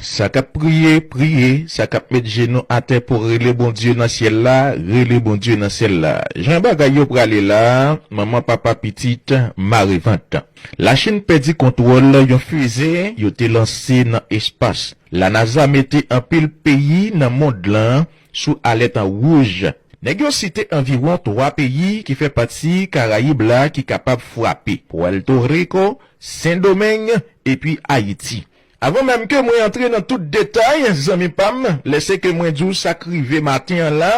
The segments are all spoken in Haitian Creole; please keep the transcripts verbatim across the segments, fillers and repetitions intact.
Sa k ap priye, priye. Sa k ap met jenou atè pou rele Bondye nan syèl la, rele Bondye nan syèl la. Jan bagay yo prale la, manman, papa, pitit, mare vant. Lachin pèdi kontwòl yon fize yo te lanse nan espas. La NASA mete anpil peyi nan mond lan sou alèt an wouj. Nèg yo site anviwon twa peyi ki fè pati Karayib la ki kapab frape: Puerto Rico, Sendomeng, epi Ayiti. Avan menm ke mwen antre nan tout detay, zanmi pa m, lèse ke mwen di w sa k rive maten an la,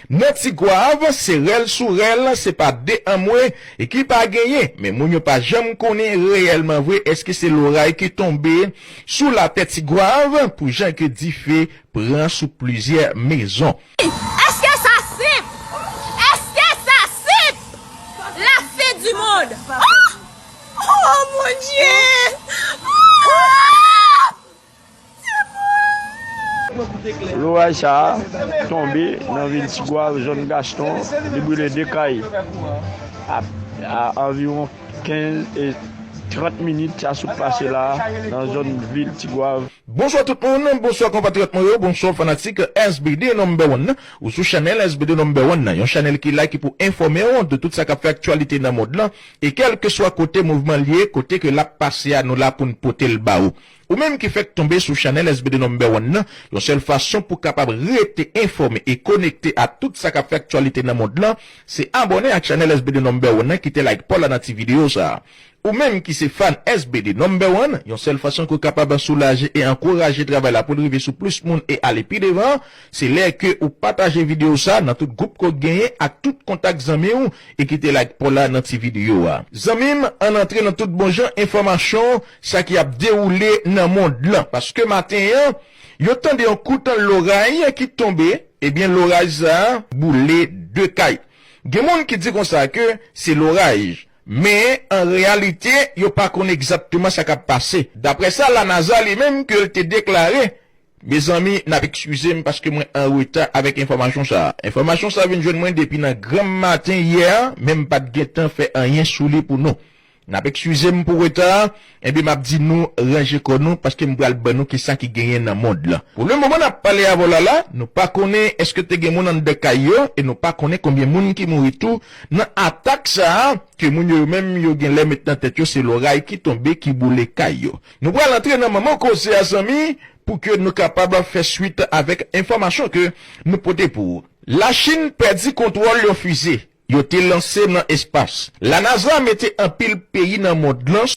nan Tigwav, se rèl sou rèl, se pa de anmwe e ki pa genyen, men moun yo pa janm konnen reyèlman vre èske se loray ki tonbe sou latè Tigwav pou jan ke dife pran sou plizyè mezon. Èske sa senp? Èske sa senp? La fin du monde. Oh! Oh, mon Dieu! Oh! Loray sa a tonbe nan vil Tigwav, zòn Gaston, li brile de kay. A, a anviwon kenz e trant minit, sa sot pase la a, nan zòn vil Tigwav. Bonswa tout moun, bonswa konpatriyòt mwen yo, bonswa fanatik S B D Number One. Ou sou chanèl S B D Number One nan, yon chanèl ki la ki pou enfòme w de tout sa k ap fè aktyalite nan mond lan, e kèlkeswa kote mouvman l ye, kote ke l ap pase a, nou la pou n pote l ba ou. Ou menm ki fèk tonbe sou chanèl S B D Number One nan, yon sèl fason pou w kapab rete enfòme e konekte a tout sa k ap fè aktyalite nan mond lan, se abòne ak chanèl S B D Number One nan, kite like pa w la nan ti videyo sa a. Ou menm ki se fan S B D Number One, yon sèl fason ke w kapab soulaje e ankouraje travay la pou l rive sou plis moun e ale pi devan, se lè ke ou pataje videyo sa nan tout gwoup ke w genyen ak tout kontak zanmi w e kite like pa w la nan ti videyo a. Zanmi m, ann antre nan tout bon jan enfòmasyon sa ki ap dewoule nan mond lan, paske maten an, yo tande yon kout loray ki tonbe, ebyen loray sa a boule de kay. Gen moun ki di konsa ke se loray, men an reyalite, yo pa konn egzakteman sa k ap pase. Daprè sa La NASA li menm ke l te deklare, mezanmi, n ap ekskize m paske mwen an reta avèk enfòmasyon sa a. Enfòmasyon sa a vin jwenn mwen depi nan granm maten yè a, men m pa t gentan fè anyen sou li pou nou. N ap ekskize m pou reta a, enben m ap di nou ranje kò nou paske m pral ban nou kisa ki genyen nan mond lan. Pou lemoman n ap pale avè w la la, nou pa konnen èske te gen moun anndan kay yo e nou pa konnen konbyen moun ki mouri tou nan atak sa a ke moun yo menm yo genlè met nan tèt yo se loray ki tonbe ki boule kay yo. Nou pral antre nan manman koze a zanmi pou ke nou kapab fè swit avèk enfòmasyon ke nou pote pou ou. Lachin pèdi kontwòl yon fize yo te lanse nan espas. La NASA mete anpil peyi nan mond lan